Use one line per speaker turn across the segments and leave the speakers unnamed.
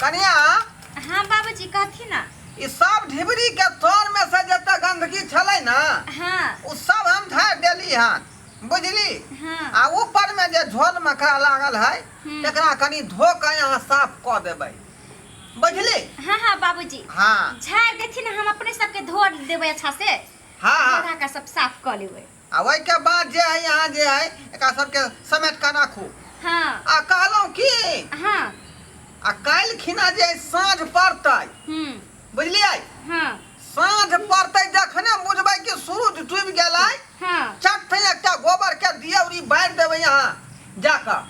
कनिया।
हाँ बाबूजी, कहथिन ना।
ई सब ढिबरी के तर में से जते गंदगी छलै ना, ओ सब हम झाड़ि देली हन, बुझली?
हाँ।
आ ऊपर में जे झोल मकड़ा लागल है, तकरा कनि धो के यहाँ साफ कऽ देबै, बुझली?
हाँ हाँ बाबूजी। झाड़ि देथिन, हम अपने सबके धो देबै अच्छा से।
हाँ हाँ।
धो के सब साफ कऽ लेबै।
आ ओहिके बाद जे है यहाँ जे है एकरा सबके समेट कऽ राखू। आ कहलहुँ की, आ काल्हि खिना जे है साँझ पड़तै, बुझलियै? साँझ पड़तै जखने बुझबै कि सूरज डूबि गेलै, चट एकटा गोबर के दियौरी बारि देबै यहाँ जाकऽ।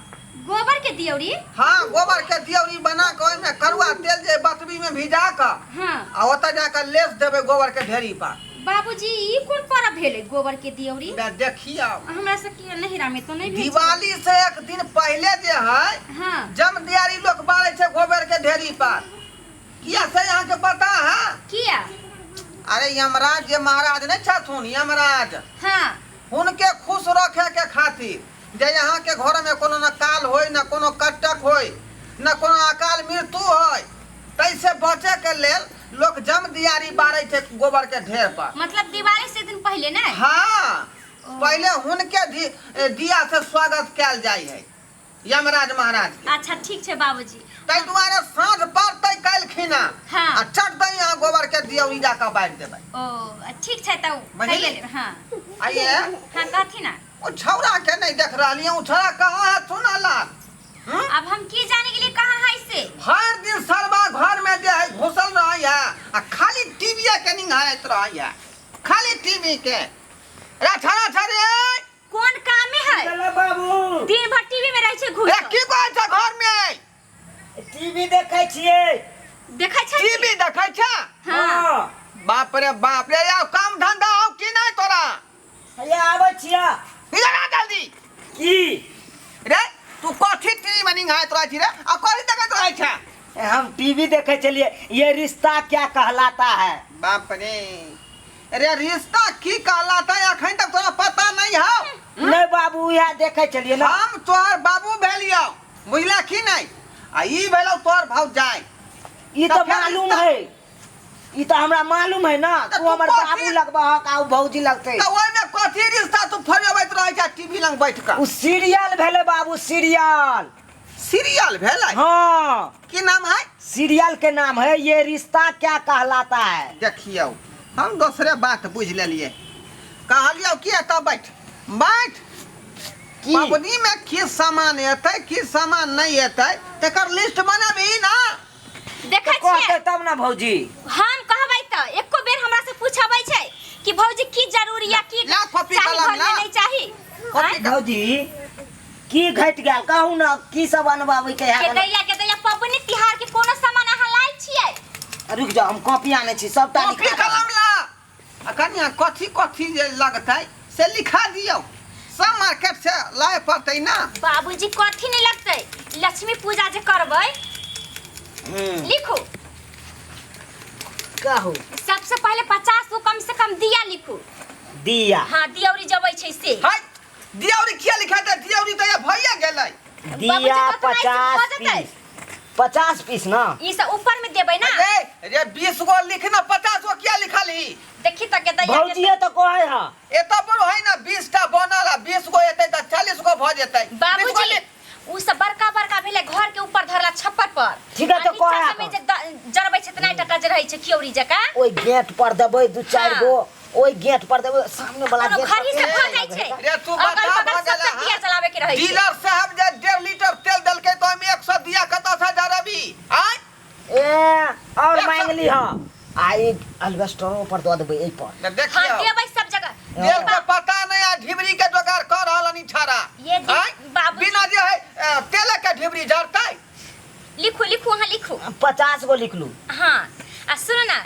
गोबर के दियौरी?
हाँ, गोबर के दियौरी बना कऽ ओहिमे करुआ तेल जे बतबी में भिजा कऽ आ ओतऽ जाकऽ लेस देबै गोबर के ढेरी पर।
बाबूजी, ई कोन पर्व भेलै गोबर के दियौरी?
बे देखियौ।
हमरा सबके नहिरा में तो नहीं भेल।
दिवाली से एक दिन पहले जे है, जमदियारी लोग बारै छै गोबर के ढेरी पर। किया से यहाँ के पता है?
किया?
अरे यमराज जे महाराज नहीं छथुन यमराज, हुनके खुश रखे के खातिर जे यहाँ के घर में कोनो न काल होय, न कोनो कटक होय, न कोनो अकाल मृत्यु होय, तैसे बचे के लेल लोग जम दियारी बारै छै गोबर के ढेर पर।
मतलब दिवाली से दिन पहले ने?
हाँ, पहले हुनके दिया से स्वागत कैल जाय है यमराज महाराज के।
अच्छा ठीक छै बाबूजी।
ताहि दुआरे साँझ पड़तै काल्हि खिना, आ चट दै यहाँ गोबर के दियौरी जाकऽ बारि देबै।
ओ ठीक छै तब।
बुझली?
हाँ।
आइए।
हाँ कहथिन ना।
ओ छौड़ा के नहीं देख रहलियै, ओ छौड़ा कहाँ है सुना लाल?
अब हम की जाने के लिए कहाँ है से?
हर दिन सरबा घर में जे है घुसल रहै है आ खाली टीवी के निहारैत रहै है, खाली टीवी के। रे छौड़ा छौड़ी।
कोन काम में है?
चलो बाबू।
दिन भर टीवी में रहै छै घुसल।
रे की कहै छै घर में?
टीवी देखै छियै।
देखै छै?
टीवी देखै छै?
हाँ।
बाप रे बाप रे, यार काम धंधा हो की नहीं तोरा?
हैया आबै छिया।
इधर आ जल्दी।
की?
रे तू कथी टीवी में निहारैत रहै छी रे? आ कथी देखैत रहै छै?
हम टीवी देखै छलियै, ये रिश्ता क्या कहलाता है।
बाप रे रे, रिश्ता की कहलाता है अखन तक तोरा पता नहीं हौ?
नहीं बाबू, इएह देखै छलियै ना।
हम तोहर बाबू भेलियौ, बुझला की नहीं? आ ई भेलौ तोहर भौजाई।
ई
तऽ
तो
फेर
मालूम
रिश्ता-
है, ई तो हमरा मालूम है ना।
तऽ
तू
तू
हमर
कथी-
बाबू लगबहक आ उ भौजी लगतै।
तऽ ओहिमे कथी रिश्ता तू फरियाबैत रहै छै टीवी लग बैठ कऽ?
उ सीरियल भेलै बाबू, सीरियल।
सीरियल भेलै?
हाँ।
की नाम है?
सीरियल के नाम है ये रिश्ता क्या कहलाता है।
देखियौ, हम दोसरे बात बुझि लेलियै। कहलियौ कि एतऽ बैठ बैठ।
की?
पबनी में की सामान एतै की सामान नहीं एतै तकर लिस्ट बनाबी ना।
देखै
कहतै
छियै
तब ना भौजी।
हम कहबै तऽ एको बेर हमरा से पूछबै छै कि भौजी की जरूरी या की
ला कॉपी
चाही
कलम
घर में
ला।
नहीं चाही।
कॉपी
आँय?
कलम।
भौजी की घटि गेल कहू ना, की सब अनबाबै के है?
के दैया के दैया, पबनी तिहार के कोनो सामान अहाँ लायल छियै?
रुक जाओ, हम कॉपी आनै छी, सबटा
कॉपी
लिखा
कलम ला। आ कनिया कथी कथी जे लगतै से लिखा दियौ, सब मार्केट से लाए पड़तै ना।
बाबूजी कथी नहीं लगतै, लक्ष्मी पूजा जे करबै। लिखू।
कहू।
सबसे पहले 50 गो कम से कम दिया लिखू।
दिया?
हाँ, दियौरी जबै छै से।
हाय, दियौरी किया लिखा दे? दियौरी तऽ भइए गेलै।
दिया
बाबूजी, कतना
50
भऽ जेतै?
पीस। 50 पीस ना?
ई सब ऊपर में देबै ना।
रे रे 20 गो लिख ना, 50 गो किया लिखलही?
देखी तऽ के दैया के
भौजी तऽ कहै हा।
एतऽ पर है ना 20 टा बनल आ 20 गो एतै तऽ 40 गो भऽ जेतै। 20 गो
बाबूजी,
लिख।
उ सब बड़का बड़का भेलै घर के ऊपर धरला छप्पर पर।
ठीक है,
आ
तऽ
नीचा
कहै
सबमे जे जरबै छै तऽ नाइट टा जे रहै छै कियौरी जकाँ।
ओहि गेट पर देबै 2-4 गो, ओहि गेट पर देबै, सामने वाला
कोनो
गेट पर
घरही से भऽ जाइ छै।
रे तू
अगल
बता
बगल
भऽ
सब
गेलै
दिया जलाबै के रहै छै।
डीलर साहब जे 1.5 लीटर तेल देलकै तऽ ओहिमे 100 दिया कतऽ से जरबी? आँय?
ए और
एक सौ-
मांगली हँ, आ ई अल्बेस्टरो पर दऽ देबै एहि पर।
तऽ देखियौ।
हाँ, देबै सब जगह।
तेल के पता नहीं आ ढिबरी के जोगाड़ कर रहल हन छाड़ा।
ये
आँय?
बाबूजी।
बिना जे है तेल के ढिबरी जरतै।
लिखू लिखू, अहाँ लिखू।
50 गो लिखलू।
हाँ, आ सुनू ना,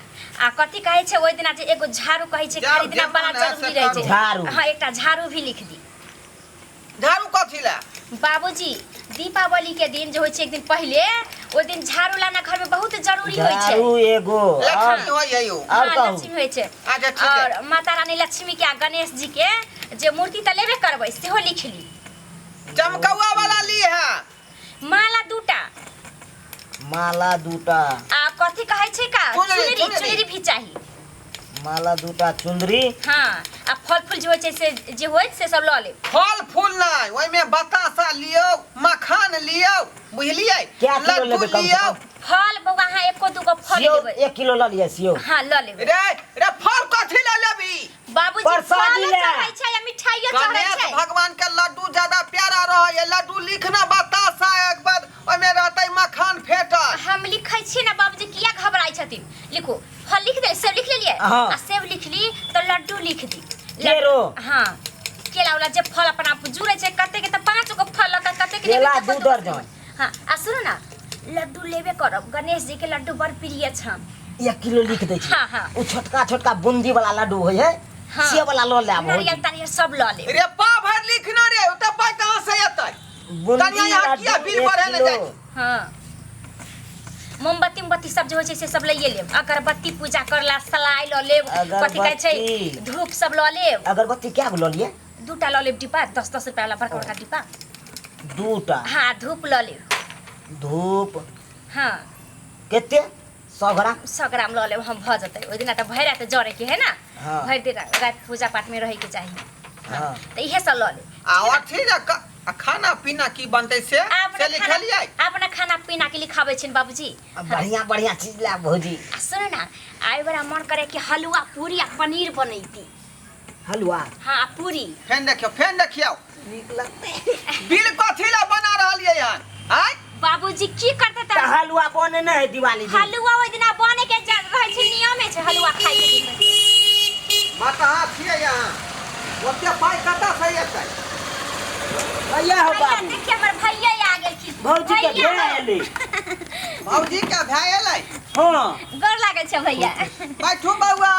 आ कथी कहै छै ओहि दिना जे एगो झाड़ू कहै छै
जाउ,
खरीदना
जे
बड़ा
मन है
जरूरी
से
रहै छै।
करू।
झाड़ू।
हाँ, एकटा झाड़ू भी लिख दी।
झाड़ू कथी ला?
बाबूजी, दीपावली के दिन जे होइ छै एक दिन पहिले, ओहि दिन झाड़ू लाना घर में बहुत जरूरी होइ छै।
झाड़ू एगो।
लक्ष्मी होइ है यौ।
और
हाँ,
कहू।
लक्ष्मी होइ छै।
अच्छा, ठीक है।
और माता रानी लक्ष्मी के आ गणेश जी के जे मूर्ति तऽ लेबे करबै, सेहो लिख ली।
चमकौआ वाला ली है।
माला दूटा।
माला दूटा।
आ कथी कहै छै का?
चुनरी,
चुनरी।
चुनरी।
चुनरी भी चाही।
माला दूटा, चुंदरी।
हाँ, आ फल फूल जे होइ छै से जे होइत से सब लऽ लेब।
फल फूल नहि, ओहिमे बताशा लियौ, मखान लियौ, बुझलियै?
क्या किलो
लड्डू
लेबै कम से
लियौ।
कम?
फल बौआ, अहाँ एको दूगो फल
सेव
लेबै।
1 किलो लऽ लिअ सेव।
हाँ, लऽ लेबै।
रे रे, फल कथी लए लेबी?
बाबूजी,
प्रसादी
फलो
लए।
चढ़ै छै आ मिठाइयो चढ़ै
गणेश
छै।
भगवान के लड्डू ज्यादा प्यारा रहै। लड्डू लिखना, बताशा, एक बाद ओहिमे रहतै मखान फेटल।
हम लिखै छी ने बाबूजी, किया घबराइ छथिन? लिखू, फल लिख दे, सेब लिख लेलियै?
हाँ।
आ सेब लिख ली तऽ लड्डू लिख दी।
केरो।
हाँ, केला उला, जे फल अपन आप जुड़ै छै। कते के तऽ पाँच गो फल लऽ कऽ, कते के
केला
लेबै तऽ
दू
कते-
दर्जन।
हाँ, आ सुनू ने, लड्डू लेबे करब, गणेश जी के लड्डू बड़ प्रिय छनि।
1 किलो लिख दै छी।
हाँ, हाँ।
ओ छोटका छोटका बूंदी वाला लड्डू होइ है, से वाला लऽ लेब।
नारियल तारियल सब लऽ लेब।
रे, पा भरि लिखना रे, ओते पाइ कहाँ से एतै?
बूंदी
कनिया, यहाँ किया
लड्डू
बिल
एक
बढ़े ले
किलो।
जाइ?
हाँ, मोमबत्ती उमबत्ती सब जे होइ छै से सब लैए लेब। अगरबत्ती पूजा करला, सलाई लऽ लेब, कथी कहै छै,
अगरबत्ती।
धूप सब लऽ लेब।
अगरबत्ती क्या गो लऽ लिए?
दूटा लऽ लेब डिब्बा, 10-10 रुपया वाला बड़का बड़का डिब्बा।
दूटा।
हाँ, धूप लऽ लेब।
धूप।
हाँ।
कते, 100 ग्राम?
100 ग्राम लऽ लेब हम, भऽ जेतै। ओहि दिना तऽ भरि राति जरे के है ना।
हाँ।
भरि दिन राति पूजा पाठ में रहै के चाही।
हाँ।
तऽ इहे सब लऽ लेब।
आ अथी जे आ खाना पीना की बनतै से
अपना
से
खाना
लिखलियै?
अपना खाना पीना के लिखाबै छियनि बाबूजी।
आ बढ़िया बढ़िया चीज लाब भौजी।
आ सुनू ने, आइ बड़ा मन करे कि हलुआ पूरी आ पनीर बनैती।
हलुआ?
हाँ, आ पूरी।
फेन देखियौ, फेन देखियौ।
नीक लगतै।
बिल कथी लए बना रहलियै हन आँय?
बाबूजी, की करते
तऽ
तऽ?
हलुआ बने नहि है दिवाली दिन?
हलुआ ओहि दिना बने के रहै छै, नियमे छै हलुआ खाइ के दिन।
बतहा छियै अहाँ, ओते पाइ कतऽ से एतै?
भैया हो
भैया।
बाबू।
देखिए, हमर भैया आ गेलखिन।
भौजी के
भैया।
भे एली।
भौजी के भए एलै?
हाँ।
गोर लागल छै भैया।
बैठू बौआ,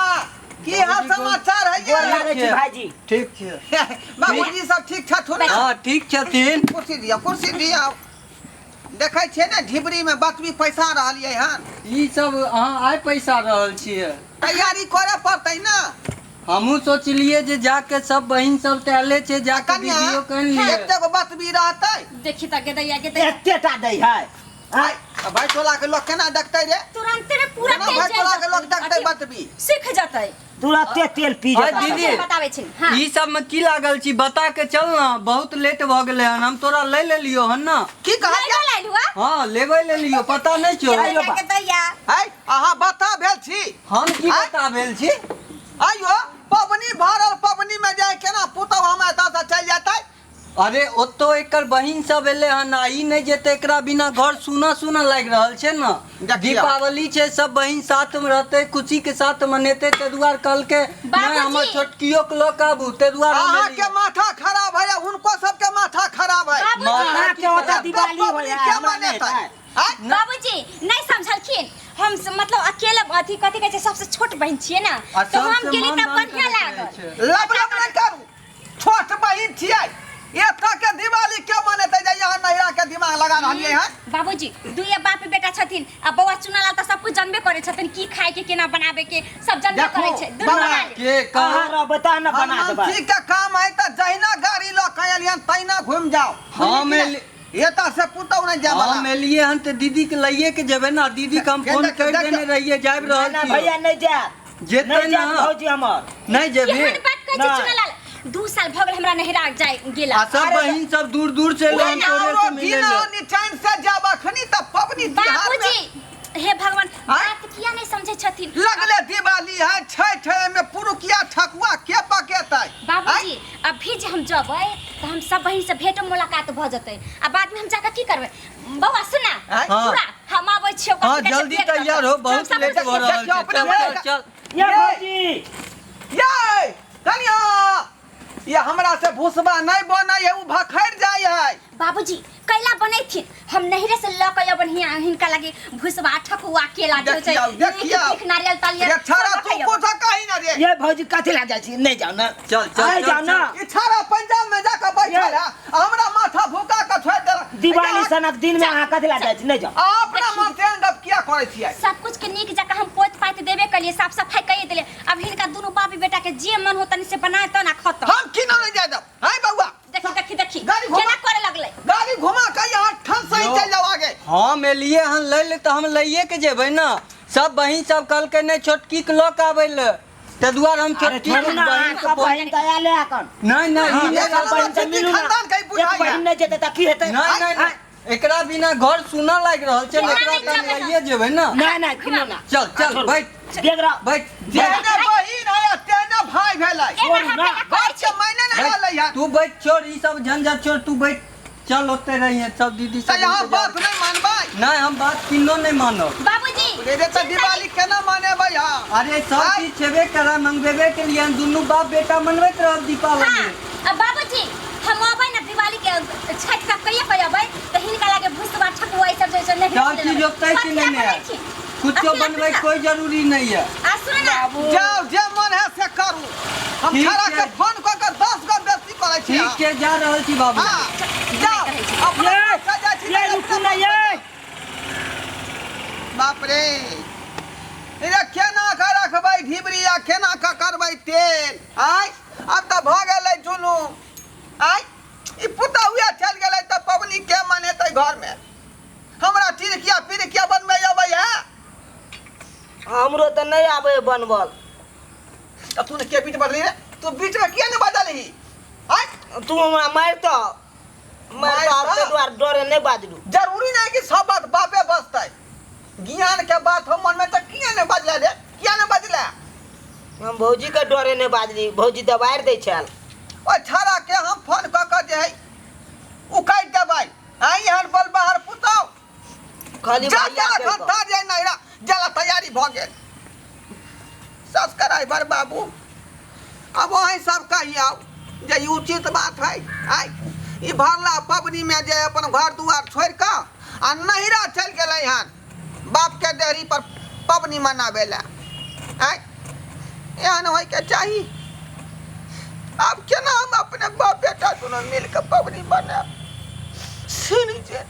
की हाल समाचार है?
गोर लागै छी भाईजी।
ठीक छै।
बाबूजी सब ठीक छथुन ने?
हँ, ठीक छथिन।
कुर्सी दिअ, कुर्सी दिअ। देखै छियै ने, ढिबरी मे बतबी पैसा रहलियै हन।
ई सब अहाँ आइ पैसा रहल छियै?
तैयारी करे पड़तै ने।
हमहूँ सोचलियै जे जाके सब बहिन सब तऽ आले छै, जाके
कन्या,
दीदियो कनि लियै।
एते गो बतबी रहतै?
देखी तऽ गेदैया गेदैया।
एते टा दै है आय?
आ भाई टोला के लोग केना देखतै रे?
तुरंते में पूरा
केना
तेल
भाई
जरि
टोला के लोग
जेतै।
देखतै
अथी
बतबी?
सीख जेतै।
तुरते तेल पी
आय
जेतै।
दीदी।
बताबै छी, हाँ।
ई सब में की लागल छी, बता के चल ना, बहुत लेट भऽ गेलै हन। हम तोरा ले लेलियो हन ना।
की कहलियै?
नहीं लाइल हुआ।
हाँ, लेबै लेलियो, पता नहीं छौ।
आइयो बा।
गेदैया।
है, अहाँ बता भेल छी।
हम की
आय?
बता भेल छी?
आइयो पबनी भरल, पबनी में जाय केना पुतहु हमरा एतऽ से चलि जेतै?
अरे, ओतो एकर बहिन सब एले हन आ ई नहि जेतै, एकरा बिना घर सुना सुना लागि रहल छै ने।
देखियौ।
दीपावली छै, सब बहिन साथ में रहतै, खुशी के साथ मनेतै, ताहि दुआरे कहलकै नहि।
बाबूजी।
हमर छोटकियो के लऽ के आबू, ताहि दुआरे हम
अहाँके
एलियै।
माथा खराब है या हुनको सबके माथा खराब है?
बाबूजी।
माथा
अहाँके ओतऽ दिवाली
पबनी
होइ है,
के
हमरा नहि
मनेतै?
हेतै।
आँय?
बाबूजी नहीं समझलखिन। हम मतलब अकेले अथी कथी कहै छै, सबसे छोट बहिन छियै ने,
आ
तऽ हम
सबसे
गेली
मान
तऽ
दान
बढ़िया
करैत रहै
लागल।
छै।
लब लब नहि करू, छोट बहिन छियै, एतऽ के दिवाली के मनेतै जे यहाँ नहिरा के दिमाग लगा रहलियै हन?
बाबूजी, दुइये बाप बेटा छथिन आ बौआ चुनालाल तऽ सब कुछ जानबे करै छथिन, की खाय के, केना बनाबे के, सब जानबे
देखू,
करै छै। दुनू
बाबा,
बना ले।
के
अहाँ
कह
रहबै तहन ने बना देबै।
हनुमान के काम है तऽ जहिना गाड़ी लऽ के एलियन तहिना घुमि जाओ।
हम
एतऽ से पुतहु नहि जाय
हम एलियै हन तऽ दीदी के लइए के जेबै ने। दीदी के हम फोन
देखियौ,
करि
देखियौ।
देने रहियै, जाबि रहल
ना
छियै।
भैया, नहि जायब।
जेतै
नहि जायब।
ना।
भौजी हमर।
नहि जेबही?
केहन बात कहै छै?
नहि।
चुनालाल, 2 साल भऽ गेल हमरा नहिरा जाय गेला।
आ सब बहिन सब दूर दूर से एलै हन तोरे से मिलै
दिना
लए।
निचैन से जाब अखनी तऽ पबनी तिहार में।
बाबूजी, हे भगवान,
आँय?
बात किया नहीं समझै छथिन?
लगले दिवाली है, छठि है, एहिमे पुरुकिया ठकुआ के पकेतै?
बाबूजी, अभी जे हम जबै तऽ हम सब बहिन से भेंटो मुलाकात भऽ जेतै आ बाद में हम जाके की करबै? बौआ, सुना।
आँय?
हाँ।
पूरा हम आबै छियौ।
हाँ, जल्दी तैयार हो, बहुत लेट भऽ रहल
देखियौ,
छै।
अपने
चल
मोन
चल चल।
ये भौजी।
ये कनिया, ये हमरा से भूसबा नहीं बनै है, उ भखरि जाइ है।
बाबूजी, कैला बनैथिन? हम नहिरे से लऽ के अबन हिया हिनका लगे भुसबा, ठकुआ, केला जे होइ छै,
देखियौ,
नीक
देखियौ।
नीक नारियल तारियल
रे छाड़ा,
सब
तू
रखैयौ।
कुछ कही ना रे।
ये भौजी, कथी लए जाइ छी? नहि जाउ ने।
चल, चल,
आइ
चल,
जाउ ने।
ई छाड़ा पंजाब में जाके बैठल है, हमरा माथा भूका के छोड़ि देलक।
दिवाली सनक दिन में अहाँ कथी लए जाइ छी? नहि जाउ।
अहाँ अपना मन से गप किया करै छियै?
सब कुछ के नीक जकाँ हम पोत पाति देबे कलिए, साफ सफाई कइए देलिए। अब हिनका दुनू बाप बेटा के जे मन होतनि से बनाए तो ना खत।
हम की ना नहीं जाय देब। हाय बौआ।
देखी, देखी, देखी।
गाड़ी घुमा।
केना करे लगलै।
गाड़ी घुमा के यहाँ ठन से ही
यो।
चल जाओ आगे।
हम एलियै हन लै ले तऽ हम लैये के जेबै ने। सब बहिन सब कहलकै नहि छोटकी के लऽ के आबै ले, ताहि दुआरे हम
अरे
छोटकी
छोड़ू
के
ना,
बहिन के
सब बहिन तऽ आयल है एखन।
नहीं नहीं, ई नहि
सब बहिन तऽ मिलू ना।
खानदान के
एक
बुझाइया।
बहिन नहि जेतै तऽ की हेतै?
नहीं नहीं नहीं, एकरा बिना घर सुना लागि रहल छै,
केना
एकरा
नहि
तऽ हम
जेबै?
लैये जेबै ने।
नहि नहि, किनो ना।
चल चल बैठ
देख रहा
बैठ।
जेहने बहिन है तेहने भाई भेलै।
एना
ना।
हाथ करै
बात
छी।
के मायने नहि रहलै हन।
तू बैठ, छोड़ ई सब झंझट छोड़, तू बैठ, चल ओते रहिए सब दीदी
तऽ
सब
यहाँ
इंतजार।
बात नहि मानबै?
नहीं, हम बात किनो नहीं मानब।
बाबूजी
रे रे, तऽ दिवाली केना मनेबै हम?
अरे सब चीज छेबे करा, मंगबेबे के लिए दुनू बाप बेटा मनबैत रहब दीपावली।
हाँ, अब बाबूजी हम अबै ने दिवाली के छठ का कहिया पे अबै तऽ हिनका लागे भुसवा ठकुआ ई सब जे छै नहीं
सब चीज ओतै से
कथी
लेने
करै
आयब।
छी?
कुछो
अथी
बनबै
रखू ना।
कोई जरूरी नहीं है।
आ सुन ना,
जाओ, जे मन है से करू। हम
ठीक
छड़ा
छै।
के फोन कऽ के 10 गो बेसी करै छी।
ठीक छै, जा रहल छी बाबू।
हाँ, जाओ अपना
ये,
पैसा जाइ छी
ये
तऽ
रुकू
अपना
ना ये।
बाप रे रे, केना के रखबै ढिबरी आ केना के करबै तेल? आय अब तऽ भऽ गेलै जुलूम। आय ई पुतहुए चलि गेलै तऽ पबनी के मनेतै घरमे? हमरा टिरकिया पिरकिया बनबै अबै है?
हमरो तऽ नहि आबै बनबल।
तऽ तू ने के बीच बदली रे? तू बीच में किया ने बदलही? आय
तू हमरा मारितऽ मारितऽ, आब ताहि दुआरे डरे नहि बाजलू।
जरूरी नहीं कि सब बात बापे बजतै। ज्ञान के बात हम मन में तऽ किया ने बजला रे, किया ने बजला?
हम भौजी के डरे नहि बाजली, भौजी दबारि दै छल।
ओहि छाड़ा के हम फोन कऽ कऽ जे है उकाटि देबै। आइ एहन बल बाहर पुतौ
खाली
जा
भैया
जा
के
एखन
कह।
ता जे नैरा जला तैयारी भऽ गेल। सब्सक्राइबर बाबू, अब अहीं सब कहियौ जे ई उचित बात है? आइ ई भरला पबनी में जे अपन घर दुआर छोड़ि कऽ आ नैहरा चलि गेलै हन बाप के देहरी पर पबनी मनाबै लए। आइ एहन होइके चाही? आब केना हम अपने बाप बेटा दुनू मिल कऽ पबनी बनायब? सुनि जे